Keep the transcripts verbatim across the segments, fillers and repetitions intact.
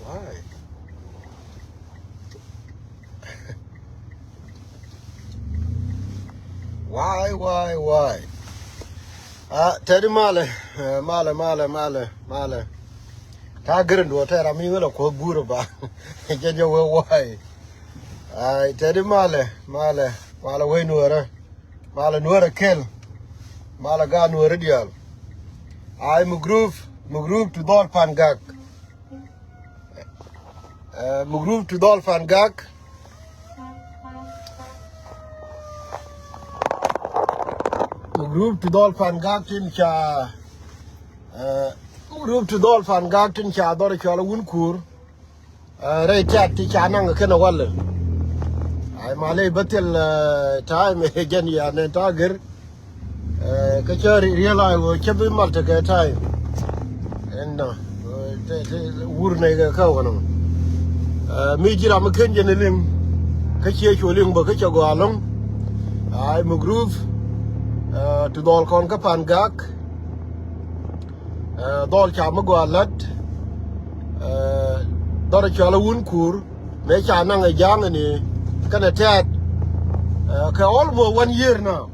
Why? Why, why, why? Ah, tɛdi malɛ, eh, malɛ, malɛ, malɛ, malɛ. Ta gɛrɛ duɔ tɛ ram mi wala kɔ gurɛ ba. Jɛ jɛ wee why? Ai, tɛdi malɛ, malɛ, malɛ wee nuɔrɛ. Malɛ nuɔrɛ kɛl. Malɛ gaa nuɔrɛ diaal. Ai, mi group, mi group to dhɔl Pangak. Eh, mi group to dhɔl Pangak. Mi group to dhɔl Pangak tin ca, eh, mi group to dhɔl Pangak tin ca dhɔr cɔl wun kur. Eh, rɛy tɛt ti ca naŋ kɛn walɛ. Ai, malɛ bä thil, eh, time jɛn ya nɛ ta gɛr. Eh, kä cä ri-, realize wä cä bi mal tekɛ time. Ɛn nɔ, eh, te, te, wur nɛ kɛ kä wä nɔ. Eh, mi ji̱ ram mi ken jɛn liŋ. Kä ciɛ cu liŋ bä kä cɛ gɔaa lɔŋ. Ai, mi group, eh, to dhɔl kɔn kä Pangak. Eh, dhɔl ca mi gɔaa lat. Eh, dhɔr cɔl wun kur. Mëë ca naŋ ɛ ja̱a̱ŋ ni kɛnɛ tɛt. Eh, kɛ almost one year now.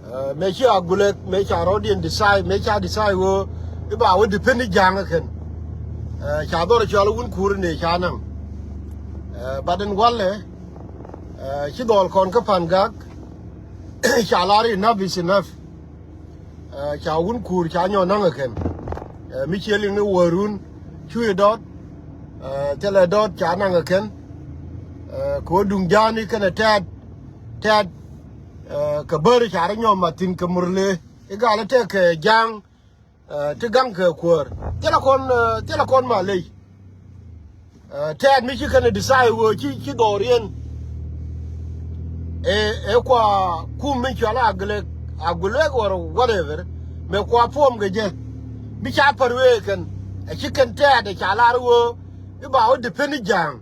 Eh, mëë ci Agulek, mëë ca rɔɔdiɛn decide, mëë ca decide wä i̱ ba wä depend i̱ ja̱a̱ŋ kɛn. Eh, ca dhɔr cɔal wun kur ni ca naŋ. Eh, but in walɛ, eh, ci dhɔl kɔn kä Pangak, ca lar enough is enough. Eh, ca wun kur ca nyɔ naŋ kɛn. Eh, mi ciɛ liŋ ni wä run, cu i̱ dɔt, eh, thilɛ dɔt ca naŋ kɛn. Eh, kɛ wä duŋ ja̱a̱ni kɛnɛ tɛt, tɛt, eh, kɛ bäri ca rɔ nyɔm mathin kɛ Murle. I̱ gal i̱ tɛk kɛ ja̱a̱ŋ, eh, ti gaŋ kɛ kuäär. Thilɛ kɔn, eh, thilɛ kɔn ma ley. Eh, tɛt mi ci kɛn decide wä ci, ci dhɔriɛn. Ɛ, ɛ kua kum mi cɔal Agulek, Agulek or whatever. Mɛ kua puɔm kɛ jɛ. Mi ca pär wee kɛn. Ɛ ci kɛn tɛt ɛ ca lar wä. I̱ ba wä depend i̱ ja̱a̱ŋ.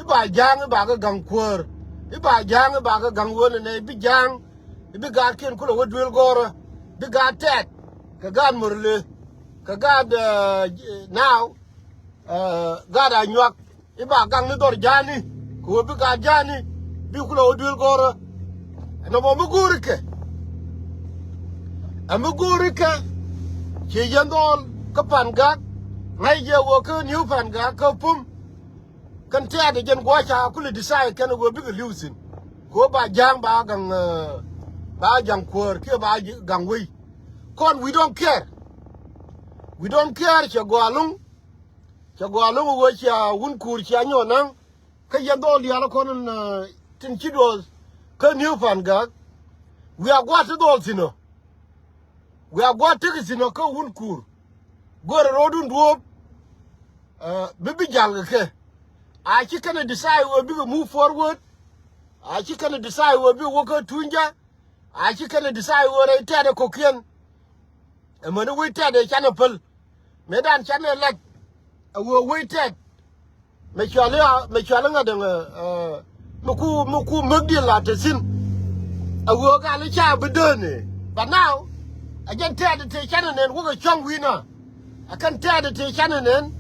I̱ ba ja̱a̱ŋ i̱ ba kɛ gaŋ kuäär. I̱ ba ja̱a̱ŋ i̱ ba kɛ gaŋ wä nɛ nɛ i̱ bi ja̱a̱ŋ. I̱ bi gaatkiɛn kulɛ wä duel gɔ̱rä. Bi gaat tɛt. Kɛ gaat Murle. Kɛ gaat, eh, now. Eh, gaat Anyuak. I̱ ba gaŋ ni dhɔr ja̱a̱ni. Kɛ wä bi gaat ja̱a̱ni. Bi kulɛ wä duel gɔ̱rä. Ɛn nɔmɔ mi go̱o̱ri kɛ. Ɛ mi go̱o̱ri kɛ. Ci yɛn dhɔl kä Pangak. Ŋa̱c jɛ wä kä New Pangak kä pum. Kɛn tɛ̈t ɛ jɛn guɔ ca kulɛ decide kɛn ɛ wee bikɛ li̱w thi̱n. Kɛ wee ba ja̱a̱ŋ ba gaŋ, eh, ba ja̱a̱ŋ kuäär kiɛ ba gaŋ wei. Kɔn we don't care. We don't care cɛ gɔaa lo̱ŋ. Cɛ gɔaa lo̱ŋ ɛ wee cia wun kuur cia nyɔɔn naŋ. Kä yɛn dhɔl diaal ɛ kɔn in, eh, tin ci duɔth. Kä New Pangak. Wiaa gua̱a̱th ti dhɔl thi̱n ɔ. Wiaa gua̱a̱th tekɛ thi̱n ɔ kä wun kuur. Go̱rɛ ro̱o̱dun duɔ̱ɔ̱p. Eh, bi bi jal kɛ kɛ. A ci kɛn ɛ decide wee bikɛ move forward. A ci kɛn ɛ decide wee bikɛ wä kä tuny jɛ. A ci kɛn ɛ decide wee rɛy tɛ̈t ɛ kɔ̱kiɛn. Ɛ mäni wec tɛ̈t ɛ canɛ päl. Mëëdan canɛ lac. Ɛ wee wec tɛ̈t. Mɛ cuali a, mɛ cuali ŋa dɛŋ, eh, mɛ ku, mɛ ku mäk diɛn la te thi̱n. A ɣöö gal i̱ ca bi däni. But now, a jɛn tɛ̈t te canɛ nɛn wäkɛ cua̱ŋ wi̱i̱na. A kɛn tɛ̈t te canɛ nɛn.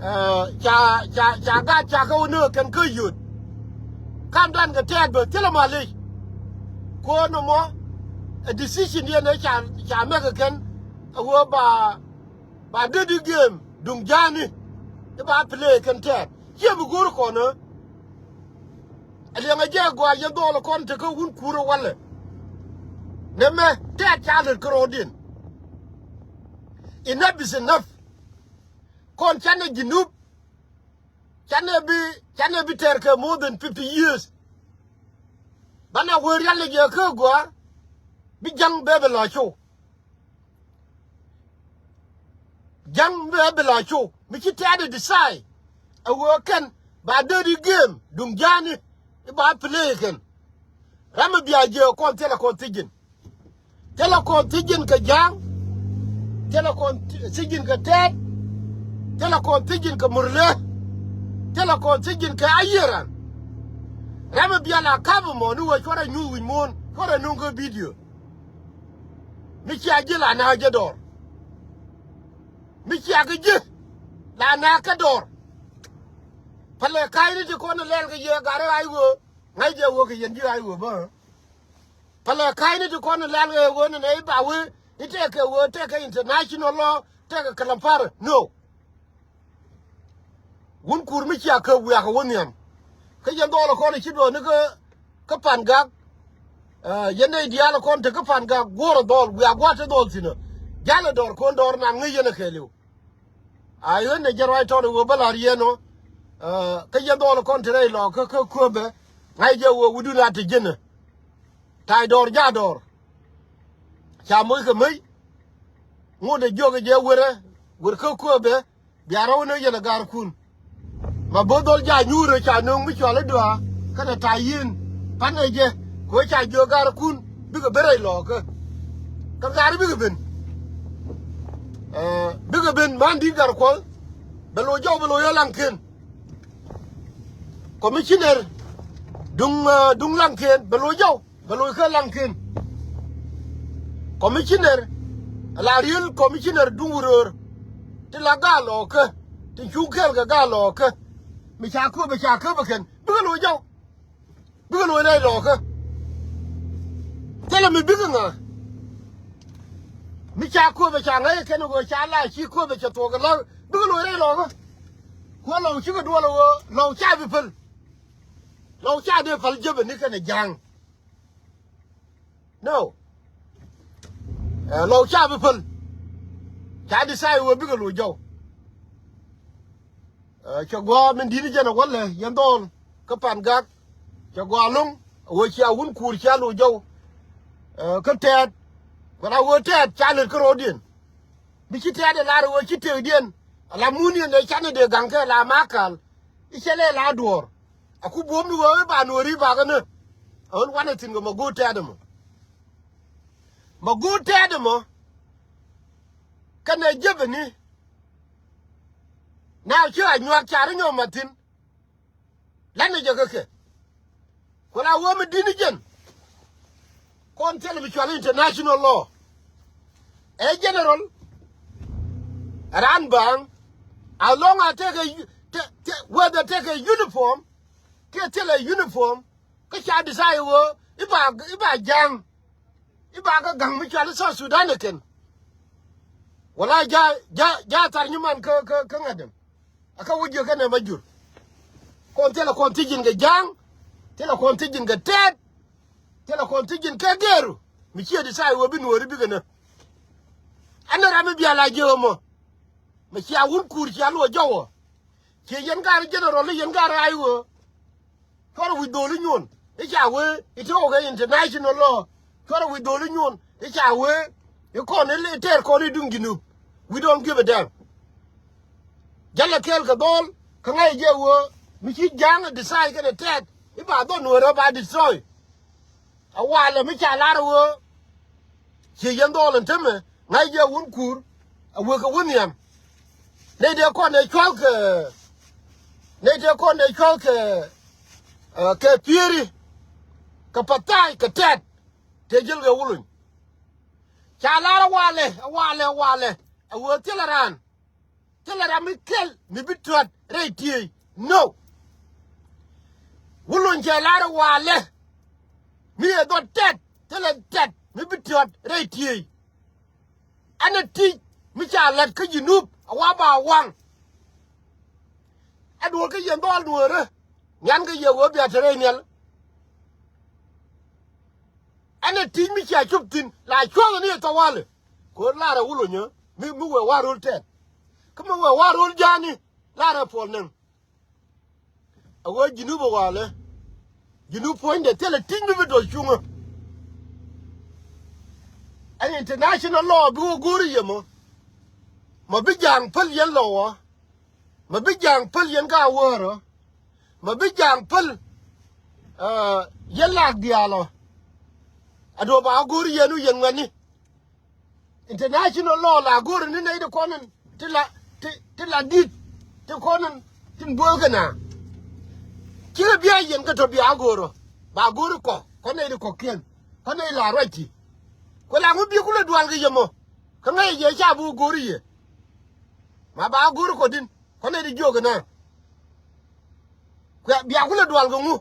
Eh, ca, ca, ca gat ca kä wä nöö kɛn kä yöt. Kam dan kɛ tɛ̈t bä thilɛ malic. Kuɔn nɔmɔ, a decision yɛn ɛ ca, ca mɛk ɛ kɛn. A ɣöö ba, ba dee di game duŋ ja̱a̱ni. I̱ ba play kɛn tɛ̈t. Ciɛ mi go̱o̱r kɔn ɛ. Ɛ liɛŋɛ jɛ gɔaa yɛn dhɔl kɔn tekä wun kuurä walɛ. Nɛmɛ tɛ̈t ca lät kä ro̱o̱diɛn. Enough is enough. Kɔn canɛ Junub. Canɛ bi, canɛ bi tɛr kɛ more than fifty years. Banɛ wee rial ni jɛ kä gɔaa. Bi ja̱ŋ bɛ bi la cow. Ja̱ŋ mi ɛ bi la cow mi ci tɛ̈t ɛ decide. Ɛ ɣöö kɛn ba dee di game duŋ ja̱a̱ni i̱ ba play kɛn. Ram mi bia jiɛ kɔn thilɛ kɔn thi̱ji̱n. Thilɛ kɔn thi̱ji̱n kɛ ja̱a̱ŋ. Thilɛ kɔn thi-, thi̱ji̱n kɛ tɛ̈t. Thilɛ kɔn thi̱ji̱n kɛ Murle. Thilɛ kɔn thi̱ji̱n kɛ ayieran. Ram mi bia la kap ɛmɔ ni wee cuɔrɛ nyuuth wi̱c muɔ̱ɔ̱n cuɔrɛ nuŋ kä video. Mi cia ji̱ la na jɛ dɔɔr. Mi cia kɛ ji̱. La na kä dɔr. Pälɛ ka̱cni ti kɔn lɛl kɛ yɛ gat rɛ ay ɣöö ŋa̱c jɛ ɣöö kɛ yɛn ji̱ ay ɣöö bä. Pälɛ ka̱cni ti kɔn lɛl kɛ ɣöö ni nɛ i̱ ba wee i̱ tɛkɛ ɣöö tɛkɛ international law tɛkɛ kɛlɛm parɛ. No. Wun kuur mi cia kä wiak kä wä nhiam. Kä yɛn dhɔl kɔn ci duɔni kä kä Pan Gak. Yɛn nɛy diaal kɔn te kä Pan Gak guɔ̱r dhɔl wiak gua̱t te dhɔl thi̱n. Jalɛ dɔr kɔn dɔr nan ŋäc yɛn kɛɛliw. A ɣän nɛ jɛ ruac tɔn ɣöö bä la̱r yɛn ɔ. Kä yɛn dhɔl kɔn te rɛy lɔ kä kä kööbɛ ŋa̱c jɛ ɣöö wi̱dun a te ji̱n. Ta̱y dɔr ja dɔr. Ca moc kɛ mec. Ŋot ɛ jiök ɛ jɛ wërɛ wër kä kööbɛ. Bia rɔw ni yɛn ɛ garkun. Ma bo̱th dhɔl ja nyuurä ca nöŋ mi cɔal i̱ duaa kɛnɛ ta̱y yi̱n. Panɛ jɛ kɛ ɣöö ca jiök garkun bikɛ ben rɛy lɔɔkä. Kä gar bikɛ ben. Bikɛ ben man di̱t gar kuɔth. Bɛ lo̱c jɔw bɛ lo̱c ɣä laŋken. Commissioner duŋ duŋ laŋken bɛ lo̱c jɔw. Bɛ loc kä laŋken. Commissioner la riel commissioner duŋ wuröör. Ti la gaa lɔɔkä ti cuŋ kɛɛl kɛ gaa lɔɔkä. Mi ca kööbɛ ca kööbɛ kɛn bikɛ loc jɔw. Bikɛ loc rɛy lɔɔkä. Thilɛ mi bikɛ ŋa. Mi ca kööbɛ ca ŋäc kɛn ɣöö ca la ci kööbɛ cɛ thuɔɔk kɛ la̱k bikɛ loc rɛy lɔɔkä. Kuɛ lɔw cikɛ duɔl ɣöö lɔw ca bi päl. Lɔw ca dee päl jepɛ ni kɛnɛ ja̱a̱ŋ. No. Lɔw ca bi päl. Ca di say wee bikɛ loc jɔw. Cɛ gua̱a̱ min di̱t ni jɛn a wälɛ yɛn dhɔl kä Pan Gak. Cɛ gua̱a̱ lo̱ŋ a wee cia wun kuur cia loc jɔw. Kä tɛɛt kuɛ la wee tɛɛt ca lät kä ro̱o̱diɛn. Bi ci tɛɛt ɛ lar a wee ci tëëkdiɛn a la muniɛn dee canɛ dee gaŋ kɛ la ma ka̱l. I̱ cɛ lɛ la duɔ̱ɔ̱r. A ku buɔ̱m ni wee i̱ ba nuɔ̱ɔ̱ri ba kɛ nä. A ɣän wanɛ thi̱n kɛ ma go̱o̱r tɛɛt ɛmɔ. Ma go̱o̱r tɛɛt ɛmɔ. Kɛnɛ jepɛ ni. Na ci a nyuak car inyɔm ma thi̱n. Lanɛ jɛ kä kɛ. Ku la wee mi di̱t ni jɛn. Kɔn thilɛ bi cual international law. Ɛ general. Ran baaŋ. As long as tekɛ whether tekɛ uniform. Kiɛ thilɛ uniform. Kä ca decide wee i̱ ba i̱ ba ja̱a̱ŋ. I̱ ba kä ga̱ŋ mi cual i̱ South Sudan ɛ kɛn. Wala ja ja ja thar nyiman kä kä kä ŋa̱t däm. A kä wä jiök kɛnɛ ma jur. Kɔn thilɛ kɔn thiec ji̱n kɛ ja̱a̱ŋ. Thilɛ kɔn thiec ji̱n kɛ tɛɛt. Thilɛ kɔn thiec ji̱n kɛ gɛɛru. Mi ciɛ di say wee bi nuɔɔri bikɛ nä. Ɛn ram mi bia la jiök ɛmɔ. Mi cia wun kuur cia luɔ jɔwä. Ciɛ yɛn ga̱r general i̱ yɛn ga̱r ay wee. Cuɔrɛ wi̱c dholi nyuɔn i̱ ca wee i̱ ti ɣɔw kɛ international law. Cuɔrɛ wi̱c dholi nyuɔn i̱ ca wee i̱ kɔn i̱ tɛɛr kɔn i̱ duŋ Junub. We don't give a damn. Jalɛ kɛɛl kɛ dhɔl kä ŋa̱c jɛ wee mi ci ja̱a̱ŋ ɛ decide kɛnɛ tɛɛt i̱ ba dhɔl nuɔ̱ɔ̱rä ba destroy. A walɛ mi ca lar a wee. Ci yɛn dhɔl in temɛ ŋa̱c jɛ wun kuur a wek kɛ wun nhiam. Nɛy dee kɔn dee cua̱l kɛ nɛy dee kɔn dee cua̱l kɛ kɛ pieri kɛ pathai kɛ tɛt. Tëë ji̱l kɛ wuluny. Ca lar a walɛ a walɛ a walɛ a wek thilɛ raan. Thilɛ ram mi kɛl mi bi tuɔt rɛy tiey. No. Wulun cɛ lar walɛ mi ɛ dhɔt tɛt thilɛ tɛt mi bi tuɔt rɛy tiey. Ɛn ɛ ti̱c mi ca lät kä Junub a wa ba waŋ. Ɛ duɔl kä yɛn dhɔl nuɔɔrä. Nyan kä yɛ wee bia te rɛy nhial. Ɛn ɛ ti̱c mi cia cop thi̱n la cuɔth ni ɛ thawali. Ko̱r lar ɛ wulonyä mi mi wee wa rol tɛt. Kä mi wee wa rol ja̱a̱ni lar ɛ puɔl näŋ. A wee Junub ɛ walɛ. Junub puɔ̱nydɛ thilɛ ti̱c mi bi dɔl cuŋä. Ɛn international law bi wä go̱o̱ri yɛ mɔ. Ma bi ja̱a̱ŋ päl yɛn lɔwä. Ma bi ja̱a̱ŋ päl yɛn ka wäärä. Ma bi ja̱a̱ŋ päl yɛn laak diaal ɔ. A duɔ̱p a go̱o̱ri yɛn wi̱i̱ yɛn ŋuɛ̈tni. International law la go̱o̱ri ni nɛy ti kɔn in ti la ti ti la di̱t ti kɔn in tin buɔ̱ɔ̱kɛ na. Cikɛ bia yɛn kɛ tɔ bia go̱o̱rä ba go̱o̱ri kɔ kɔn nɛy ti kɔ̱kiɛn kɔn nɛy la ruac ti. Kuɛ la ŋu bi kulɛ dual kɛ yɛ mɔ kä ŋäc yɛ ca bi wä go̱o̱ri yɛ. Ma ba go̱o̱ri kɔ din. Kuanɛ di jiök inɛ. Kuɛ bia kulɛ dual kɛ ŋu.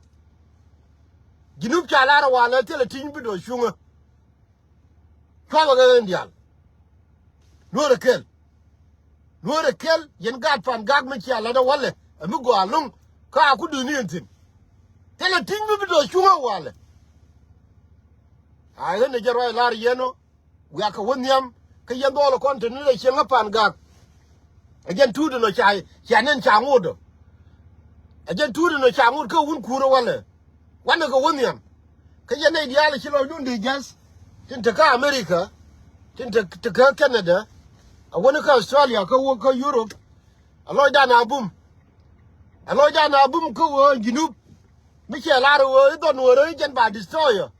Ji̱ Nup ca lar walɛ thilɛ ti̱ny bi do̱ cuŋä. Cua̱mɛ kɛ ɣän diaal. Nuɔ̱ɔ̱rɛ kel. Nuɔ̱ɔ̱rɛ kel yɛn gaat Pan Gak mi cia lat ɛ walɛ ɛ mi gɔaa lo̱ŋ. Kä a ku duuni yɛn thi̱n. Thilɛ ti̱ny bi bi do̱ cuŋä walɛ. A ɣän ɛ jɛ ruac lar yɛn ɔ. Wiakɛ wä nhiam kä yɛn dhɔl kɔn te ni rɛ cieŋ kä Pan Gak. Ɛ jɛn tuut inɔ ca, ca nɛn ca ŋot ɔ. Ɛ jɛn tuut inɔ ca ŋot kä wun kuurä walɛ. Wanɛ kɛ wä nhiam. Kä yɛn nɛy diaal ci lɔcdun di jäth. Tin te kä America. Tin te, te kä Canada. A wäni kä Australia kä wä kä Europe. A lɔcdan a bum. A lɔcdan a bum kä wä Junub. Mi cɛ lar wä i̱ dhɔn wä rɛ i̱ jɛn ba destroyer.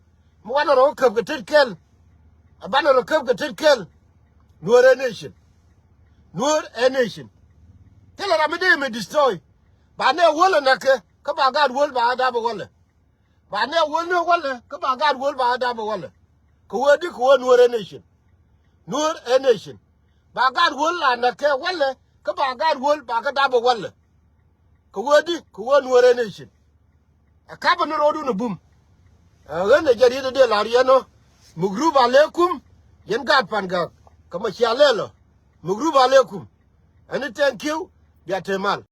Mi wanɛ rɔ käp kɛ tet kɛl. A banɛ rɔ käp kɛ tet kɛl. Nuɔr ɛ nation. Nuɔr ɛ nation. Thilɛ ram mi dee mi destroy. Ba nɛ wäl ɛ näkɛ kä ba gaat wäl ba dap ɛ wäl ɛ. Ba nɛ wäl ni wäl ɛ kä ba gaat wäl ba dap ɛ wäl ɛ. Kɛ wee di kɛ wee Nuɔr ɛ nation. Nuɔr ɛ nation. Ba gaat wäl la näkɛ wäl ɛ kä ba gaat wäl ba kɛ dap ɛ wäl ɛ. Kɛ wee di kɛ wee Nuɔr ɛ nation. Ɛ kapä ni ro̱o̱dun ɛ bum. Ɛ ɣän ɛ jɛ riet ɛ dee la̱r yɛn ɔ. Mugrub alekum. Yɛn gaat Pan Gak. Kä mɛ cia lɛl ɔ. Mugrub alekum. Ɛn ni thank you. Bia te mal.